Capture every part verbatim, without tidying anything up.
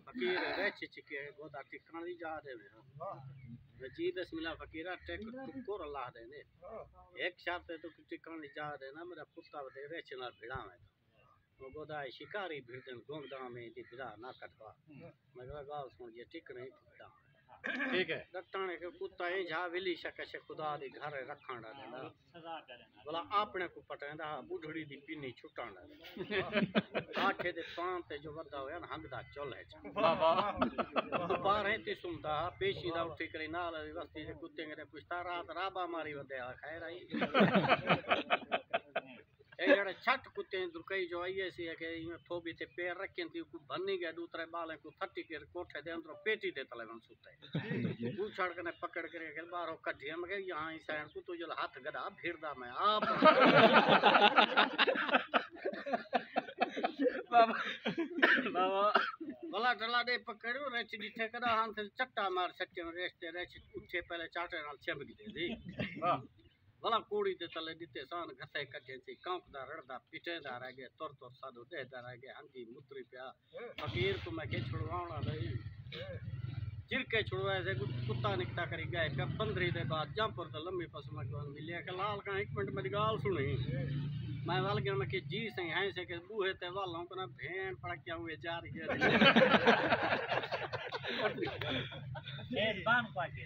فقیر رچ چکے، گودا ٹکݨ دی جا ݙیوے۔ جی بسم اللہ فقیرا، ٹک ٹکر اللہ دے نے۔ ہک شرط ہے، تو ٹکݨ دی جا ݙے نا، میرا کتا ودے رچ نال بھڑاویں۔ او گودا شکاری بھڑدن گم دام دی بھڑا نہ کٹوا۔ مگر ڳالھ سُݨ جے، ٹکݨے ہی بھڑاویں۔ ٹھیک ہے۔ ݙٹاݨے کے کتا ایں جھا ولی شکش خدا دی گھر رکھݨ دا ݙیندا۔ بھلا اپݨے کوں پٹیندا ہا، ٻڈھڑی دی پنی چھٹݨ دا ݙیندا۔ کاٹھے دے پان تے جو ودا ہویا نا، ہنگدا چل ہے۔ بابا۔ دوپہر ہے تے سمدا ہا، پیشی دا اٹھی کری نال والی وستی دے کتے کنے پچھتا، رات رابا ماری ودے ہا، خیر آئی۔ اے جڑے چھٹ کتے درکئی جو آئی ایسی ہے کہ ایویں تھوبی تے پیر رکھیں تھی، کو بھنی گئے، دوسرے بالیں کو تھٹی کے کوٹھے دے اندروں پیٹی دے تلے ون ستے۔ اُچھڑ کنے پکڑ کرے کے باہروں کڈھیا، مگر یہاں ہی سائن کو تو جو ہاتھ گدا پھردا میں آپ۔ بابا، بابا۔ بلا ٹلا دے پکڑو، رچ ڈٹھے کدا ہن تے چٹا مار سٹے، رچ تے رچ اٹھے پہلے چاٹے نال چمک دے دی۔ واہ۔ بلا کوڑی دے تلے ڈتے سان گھسے کڈھے سی، کونکدا رڑدا پٹیندا رہ گئے، تر تر سادو ڈہدا رہ گئے، ہنگی متری پیا۔ فقیر کوں میں کہ چھڑواوݨا نہیں۔ چرکے چھڑوائے سے، کتا نکتا کری ڳئے پیا پندری دے بعد، جمپر تے لمبی پسمہ کوں ملیا کہ لال کاں ہک منٹ میری ڳالھ سُݨی۔ میں ول ڳیا، میں کہ جی سائیں، ہیں سے کہ ٻوہے تے ول ہوں کنا بھین پڑکیاں ہوئے جا رہی ہے۔ شہید بان کو آگے۔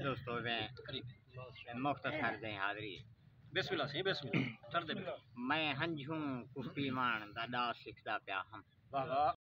دوستو، میں مختصر جئیں حاضری۔ بسم اللہ سائیں، بسم اللہ۔ ٹھر دے۔ میں ہنجھوں کوں پیوݨ دا ݙا سکھدا پیا ہم۔ واہ واہ۔